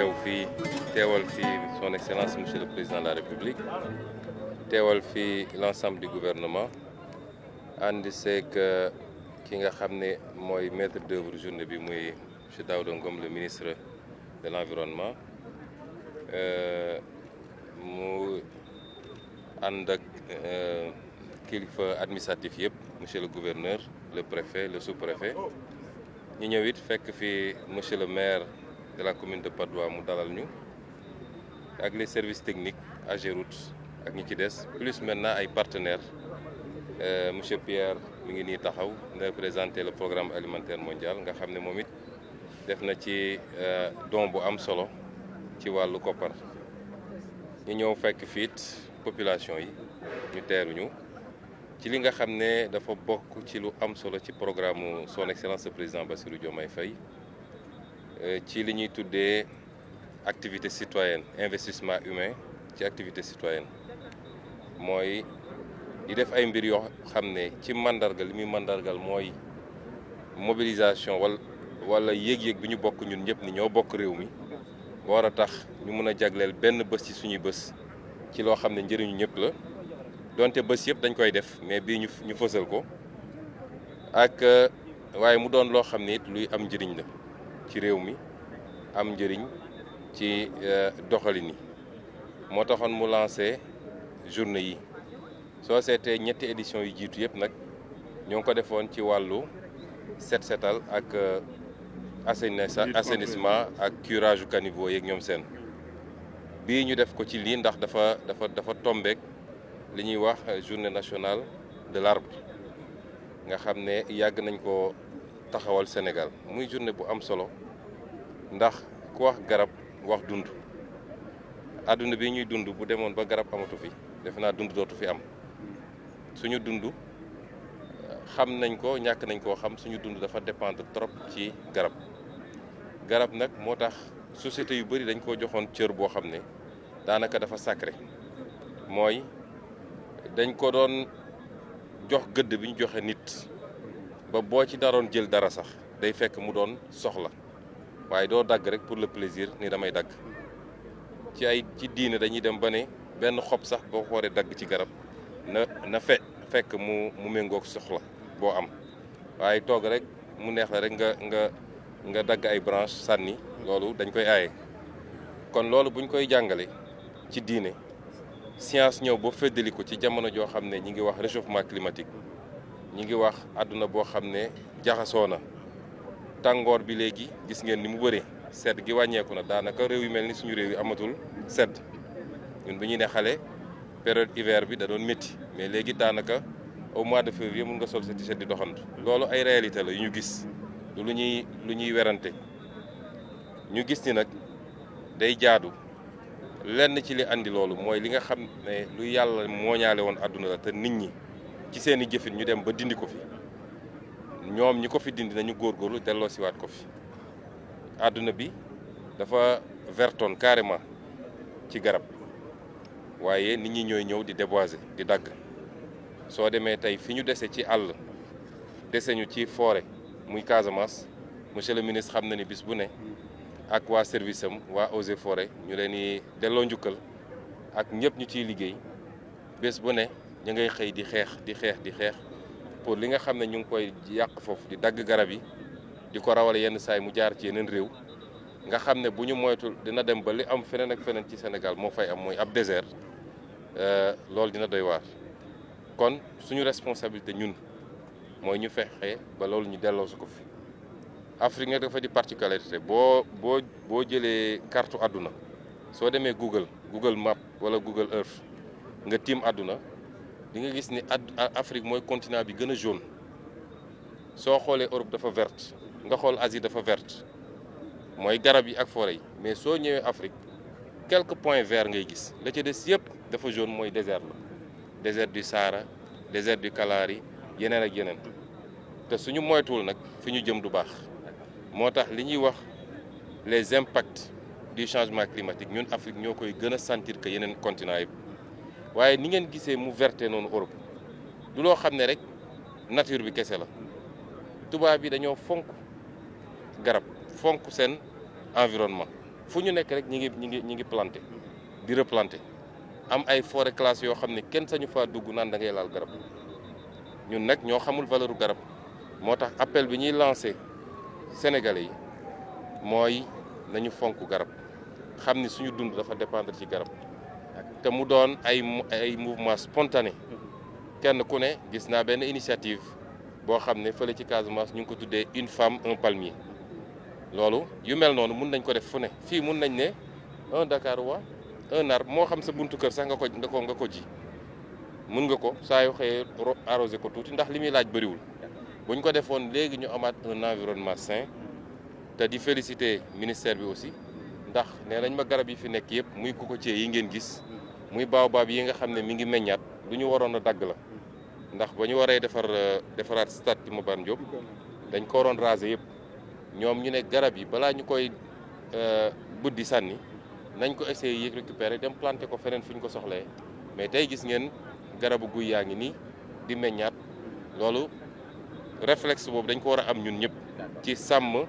ñëw fii teewal fii son excellence monsieur le président de la république teewal fii l'ensemble du gouvernement ànd seeg ki nga xam ne mooy maître d'œuvre journée bi muy monsieur Daouda Ngom le ministre de l'environnement mu ànd ak kilifa administratif yëpp monsieur le gouverneur le préfet le sous-préfet ñu ñëw it fekk fi monsieur le maire de la commune de Patte d'Oie mu dalal ñu ak les services techniques AGEROUTE ak ñi ci des plus maintenant ay partenaires monsieur Pierre mi ngi nii taxaw na représenter le programme alimentaire mondial nga xam ne moom it def na ci don bu am solo ci wàllu koppar ñu ñëw fekk fiit population yi ñu teeruñu ci li nga xam ne dafa bokk ci lu am solo ci programme son excellence le président Bassirou Diomaye Faye ci li ñuy tuddee activité citoyenne investissement humain ci activité citoyenne mooy di def ay mbir yoo xam ne ci mandargal li muy mandargal mooy mobilisation wala yéeg-yéeg bi ñu bokk ñun ñëpp ni ñoo bokk réew mi war a tax ñu mën a jagleel benn bés ci suñuy bés ci loo xam ne njëriñu ñëpp la donte bés yëpp dañ koy def mais bii ñu fësal ko ak waaye mu doon loo xam ne it luy am njëriñ la ci réew mi am njëriñ ci doxalin yi moo taxoon mu lancé journée yi soo seetee ñetti édition yu jiitu yëpp nag ñoo ngi ko defoon ci wàllu setal ak assainissement ak curage u caniveau yeeg ñoom seen bii ñu def ko ci lii ndax dafa tombeek li ñuy wax journée nationale de l'arbre nga xam ne yàgg nañ ko taxawal Sénégal muy journée bu am solo ndax ku wax garab wax dund àdduna bi ñuy dund bu demoon ba garab amatu fi defe naa dund dootu fi am suñu dund xam nañ ko ñàkk nañ koo xam suñu dund dafa dépendre trop ci garab nag moo tax société yu bari dañ koo joxoon cër boo xam ne daanaka dafa sacré mooy dañ ko doon jox gëdd bi ñu joxe nit ba boo ci daroon jël dara sax day fekk mu doon soxla waaye doo dagg rek pour le plaisir ni damay dagg ci diine dañuy dem ba ne benn xob sax boo xoolee dagg ci garab na fekk mu méngoog soxla boo am waaye toog rek mu neex la rek nga dagg ay branche sànni loolu dañ koy aaye kon loolu buñ koy jàngale ci diine science ñëw ba feddali ko ci jamono joo xam ne ñi ngi wax réchauffement climatique ñi ngi wax àdduna boo xam ne jaxasoo na tàngoor bi léegi gis ngeen ni mu bëree sedd gi wàññeeku na daanaka réew yu mel ni suñu réew yi amatul sedd ñun bu ñuy ne xale période hiver bi da doon métti mais léegi daanaka au mois de février mun nga sol sa t-shirt di doxantu loolu ay réalité la yu ñu gis lu ñuy werante ñu gis ni nag day jaadu lenn ci li andi loolu mooy li nga xam ne lu yàlla mooñaale woon àdduna la te nit ñi ci seen i jëfin ñu dem ba dindi ko fi ñoom ñi ko fi dindi nañu góorgóorlu delloo siwaat ko fi àdduna bi dafa vertoon carrément ci garab waaye nit ñi ñooy ñëw di déboiser di dagg soo demee tey fi ñu dese ci àll dese ñu ci forêt muy Casamance monsieur le ministre xam na ni bis bu ne ak waa service am waa Eaux et Forêts ñu leen di delloo njukkal ak ñëpp ñu ciy liggéey bés bu ne ñu ngay xëy di xeex pour li nga xam ne ñu ngi koy yàq foofu di dagg garab yi di ko rawale yenn saay mu jaar ci yeneen réew nga xam ne bu ñu moytul dina dem ba li am feneen ak feneen ci Sénégal moo fay am mooy ab désert loolu dina doy waar kon suñu responsabilité ñun mooy ñu fexe ba loolu ñu delloo su ko fi Afrique nag dafa di particularité boo jëlee carte àdduna soo demee Google Map wala Google Earth nga tiim àdduna di nga gis ni Afrique mooy continent bi gën a jaune soo xoolee Europe dafa verte nga xool Asie dafa verte mooy garab yi ak forêt yi mais soo ñëwee Afrique quelques points verts ngay gis la ca des yëpp dafa jaune mooy désert la désert du Sahara désert du Kalahari yeneen ak yeneen te suñu moytuwul nag fi ñu jëm du baax moo tax li ñuy wax les impacts du changement climatique ñun Afrique ñoo koy gën a sentir que yeneen continent yi waaye ni ngeen gisee mu verte noonu Europe du loo xam ne rek nature bi kese la tubaab bi dañoo fonk garab fonk seen environnement fu ñu nekk rek ñi ngi planté di replanté am ay forêt classée yoo xam ne kenn sañu faa dugg naan da ngay laal garab ñun nag ñoo xamul valeur u garab moo tax appel bi ñuy lancé Sénégalais yi mooy nañu fonk garab xam ni suñu dund dafa dépendre ci garab te mu doon ay mouvement spontané kenn ku ne gis naa benn initiative boo xam ne fële ci Casamance ñu ngi ko tuddee une femme un palmier loolu yu mel noonu mun nañ ko def fu ne fii mun nañ ne un Dakarois un arbre moo xam sa buntu kër sax nga ko ji mun nga ko saa yu xëyee arrosé ko tuuti ndax li muy laaj bëriwul buñ ko defoon léegi ñu amaat un environnement sain te di féliciter ministère bi aussi ndax nee nañ ma garab yi fi nekk yëpp muy cocotier yi ngeen gis muy baobab yi nga xam ne mi ngi meññaat lu ñu waroon a dagg la ndax ba ñu waree defaraat stade Iba Mar Diop dañ ko waroon raser yëpp ñoom ñu ne garab yi balaa ñu koy buddi sànni nañ ko essayer yéeg récupérer dem planter ko feneen fu ñu ko soxlee mais tey gis ngeen garabu guy yaa ngi nii di meññaat loolu réflexe boobu dañ ko war a am ñun ñëpp ci sàmm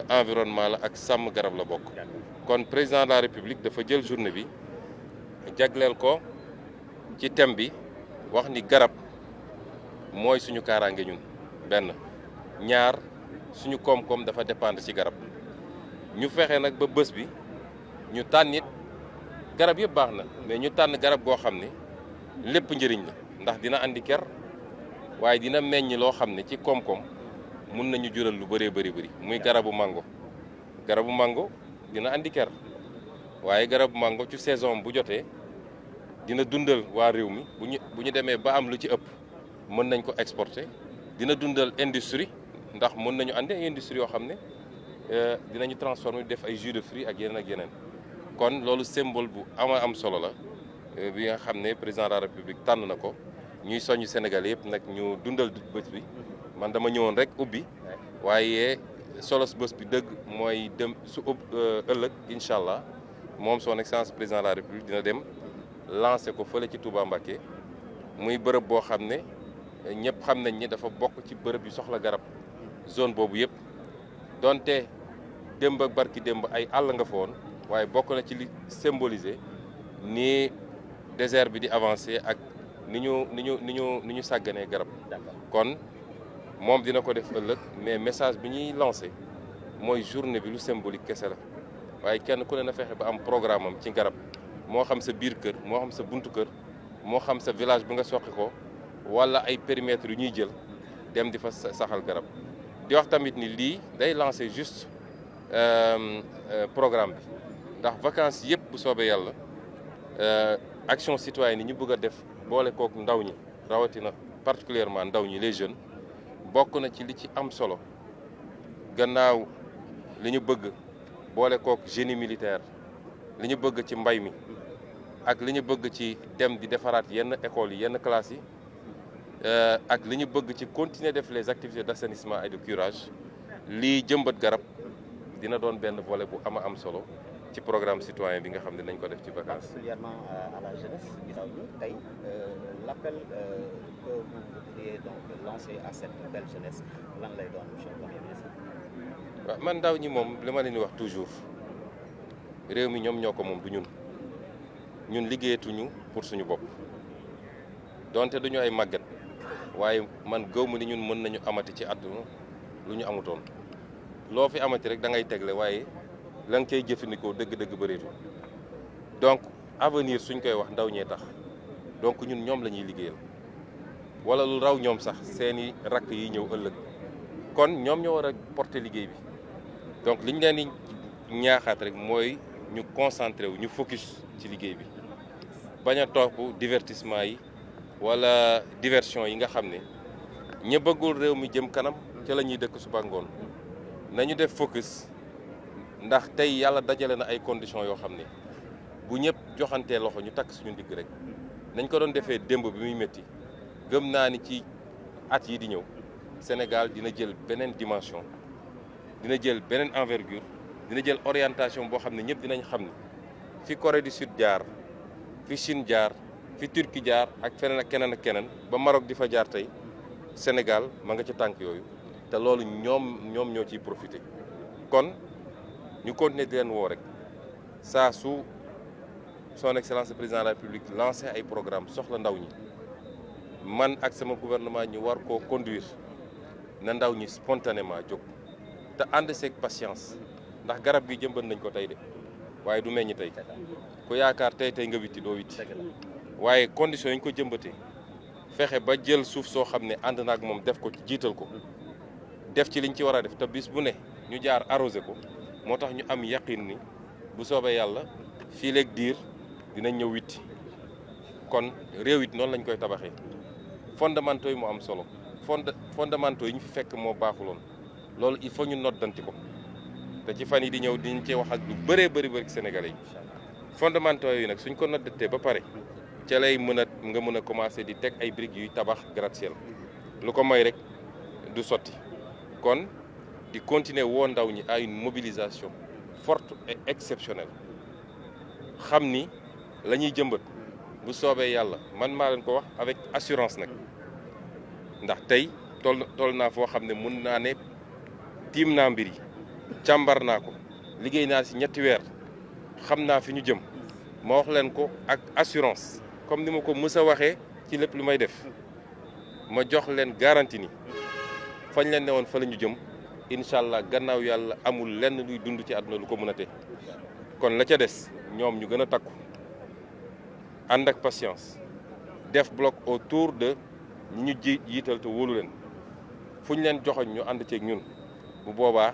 environnement la ak sàmm garab la bokk. kon président de la république dafa jël journée bi jagleel ko ci thème bi wax ni garab mooy suñu kaaraange ñun benn ñaar suñu koom-koom dafa dépendre ci garab ñu fexe nag ba bés bi ñu tànn it garab yëpp baax na mais ñu tànn garab goo xam ne lépp njëriñ la ndax dina andi ker waaye dina meññ loo xam ne ci koom-koom mun nañu jural lu bëree bëri muy garabu mango dina andi ker waaye garabu mango ci saison bu jotee dina dundal waa réew mi bu ñu demee ba am lu ci ëpp mën nañ ko exporter dina dundal industrie ndax mën nañu andi ay industrie yoo xam ne dinañu transformer def ay jus de fruits ak yeneen kon loolu symbole bu am solo la bi nga xam ne président de la république tànn na ko ñuy soññ Sénégal yëpp nag ñu dundal bés bi man dama ñëwoon rek ubbi waaye solos bés bi dëgg mooy dem su ëllëg incha allah moom son excellence président de la république dina dem lancé ko fële ci Touba Mbacké muy bërëb boo xam ne ñëpp xam nañ ni dafa bokk ci bërëb yu soxla garab zone boobu yëpp donte démb ak barki démb ay àll nga fa woon waaye bokk na ci li symboliser ni désert bi di avancer ak ni ñu sàgganee garab kon moom dina ko def ëllëg mais message bi ñuy lancé mooy journée bi lu symbolique kese la waaye kenn ku ne na fexe ba am programme am ci garab moo xam sa biir kër moo xam sa buntu kër moo xam sa village bi nga soqi ko wala ay périmètres yu ñuy jël dem di fa saxal garab di wax tamit ni lii day lancé juste programme bi ndax vacances yëpp bu soobee yàlla action citoyenne yi ñu bëgg a def boole kook ndaw ñi rawatina particulièrement ndaw ñi les jeunes bokk na ci li ci am solo gannaaw li ñu bëgg boole kook génie militaire li ñu bëgg ci mbay mi ak li ñu bëgg ci dem di defaraat yenn écoles yi yenn classes yi ak li ñu bëgg ci continuer def les activités d'assainissement et de curage lii jëmbat garab dina doon benn volet bu am solo ci programme citoyen bi nga xam ne nañ ko def ci vacances. Particulièrement à la jeunesse ginnaaw bi tey l'appel que vous voudriez donc lancer à cette belle jeunesse lan lay doon monsieur le Premier ministre. waaw man ndaw ñi moom li ma leen di wax toujours réew mi ñoom ñoo ko moom du ñun liggéeyatuñu pour suñu bopp donte duñu ay màggat waaye man gëw ma ni ñun mën nañu amati ci àdduna lu ñu amutoon loo fi amati rek da ngay tegle waaye la nga koy jëfandikoo dëgg-dëgg bëreetul donc avenir suñ koy wax ndaw ñee tax donc ñun ñoom la ñuy liggéeyal wala lu raw ñoom sax seeni rakk yi ñëw ëllëg kon ñoom ñoo war a porter liggéey bi donc liñ leen di ñaaxaat rek mooy ñu concentré wu ñu focus ci liggéey bi bañ a topp divertissement yi wala diversion yi nga xam ne ña bëggul réew mi jëm kanam ca la ñuy dëkk suba ngoon nañu def focus ndax tey yàlla dajale na ay conditions yoo xam ne bu ñëpp joxantee loxo ñu takk suñu ndigg rek nañ ko doon defee démb bi muy métti gëm naa ni ci at yi di ñëw Sénégal dina jël beneen dimension dina jël beneen envergure dina jël orientation boo xam ne ñëpp dinañ xam ne fi Corée du Sud jaar fi Chine jaar fi Turquie jaar ak feneen ak keneen ba Maroc di fa jaar tey Sénégal ma nga ci tànk yooyu te loolu ñoom ñoo ciy profité kon ñu continuer di leen woo rek saa su son excellence le président de la république lancé ay programme soxla ndaw ñi man ak sama gouvernement ñu war koo conduire na ndaw ñi spontanément jóg te ànd seeg patience ndax garab gi jëmbat nañ ko tey de waaye du meññ tey ku yaakaar tey nga witti doo witti waaye conditions yi ñu ko jëmbatee fexe ba jël suuf soo xam ne ànd naag moom def ko jiital ko def ci liñ ci war a def te bis bu ne ñu jaar arrosé ko moo tax ñu am yaqin ni bu soobee yàlla fii léeg diir dinañ ñëw witti kon réew it noonu lañ koy tabaxee fondamentaux yi mu am solo fondamentaux yi ñu fi fekk moo baaxuloon loolu il faut ñu noddanti ko te ci fan yi di ñëw diñ cee wax ak lu bëree bëri Sénégalais yi fondamentaux yi nag suñ ko noddatee ba pare ca lay nga mën a commencer di teg ay briques yuy tabax gratte-ciel lu ko may rek du sotti kon di continuer woo ndaw ñi à une mobilisation forte et exceptionnelle xam ni la ñuy jëmbat bu soobee yàlla man maa leen ko wax avec assurance nag ndax tey toll naa foo xam ne mun naa ne tiim naa mbir yi càmbar naa ko liggéey naa ci 3 weer xam naa fi ñu jëm ma wax leen ko ak assurance comme ni ma ko mës a waxee ci lépp lu may def ma jox leen garantie ni fañ leen ne woon fa la ñu jëm incha allah gannaaw yàlla amul lenn luy dund ci àdduna lu ko mën a te kon la ca des ñoom ñu gën a takku ànd ak patience def bloc autour de ñi ñu jiital te wóolu leen fu ñu leen joxoñ ñu ànd ceeg ñun bu boobaa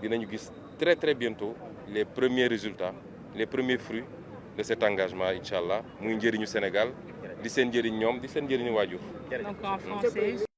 dinañu gis très bientôt les premiers résultats les premiers fruits de cet engagement incha allah muy njëriñu Sénégal di seen njëriñ ñoom di seen njëriñu waajur. Donc en français.